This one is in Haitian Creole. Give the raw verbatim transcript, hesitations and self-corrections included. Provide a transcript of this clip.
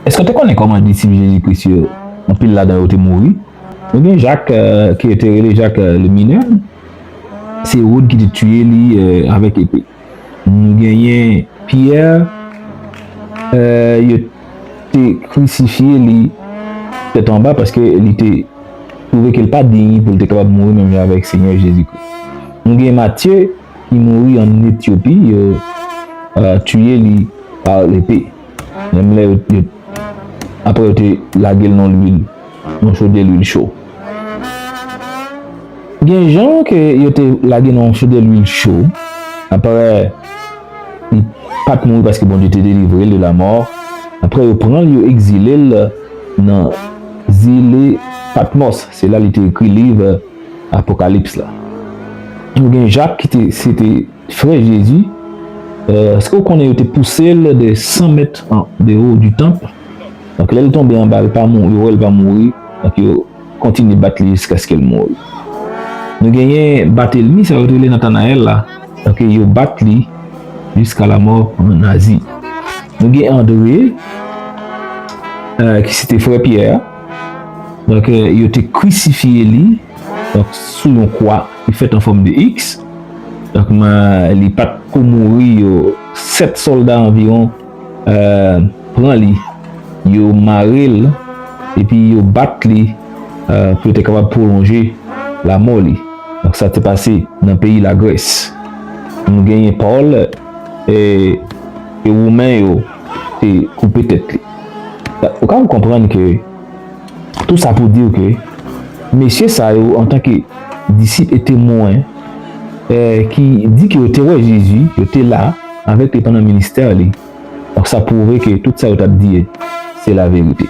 Èske w te konnen kòman disip Jezi Kris yo, anpil ladan yo te mouri? Nou gen Jak, euh, ki yo te rele Jak, euh, le Minè. Se Ewòd ki te tiye li, euh, avèk epe. Nou genyen Pyè, euh, yo te krisifye li tèt anba paske li te twouve ke l pa diy pou l te kapab mouri menm jan avèk Senyè Jezi Kris. Nou gen Matye ki mouri ann Etyopi, yo, euh, tiye li pa lepe. Menm lè yo, yo, apre yo te lage l nan lwil, nan chode lwil cho. Gen Jan ke yo te lage nan yon chode lwil cho, apre li pa t mouri paske Bondye te delivre l de lamò. Apre yo pran l, yo egzile l nan zile Patmòs. Se la li te ekri liv Apokalips la. Nou gen Jak ki te, se te frè Jezi. Euh, èske w konnen yo te pouse l de san mèt an, de wo di tanp? Donk, lè l tonbe anba, l pa mouri, yo wè l pa mouri. Donk, yo kontinye bat li jiskaske l mouri. Nou genyen Batelmi, sa yo te rele Natanayèl la. Donk, yo bat li jiska lamò ann Azi. Nou gen Andre, euh, ki se te frè Pyè a. Donk, euh, yo te krisifye li, donk, sou yon kwa ki fèt an fòm de X. Donk, men, li pa t ko mouri, yo, sèt sòlda anviwon, euh, pran li, yo mare l, epi yo bat li, euh, pou yo te kapab pwolonje lamò li. Donk, sa te pase nan peyi Lagrès. Nou genyen Pòl, e, e Women yo te koupe tèt li. Ou ka konprann ke, tou sa pou di w ke mesye sa yo, antanke disip e temwen, eh, ki di ke yo te wè Jezi, yo te la avèk li pandan ministè li. Donk, sa pwouve ke tout sa yo t ap di, se laverite.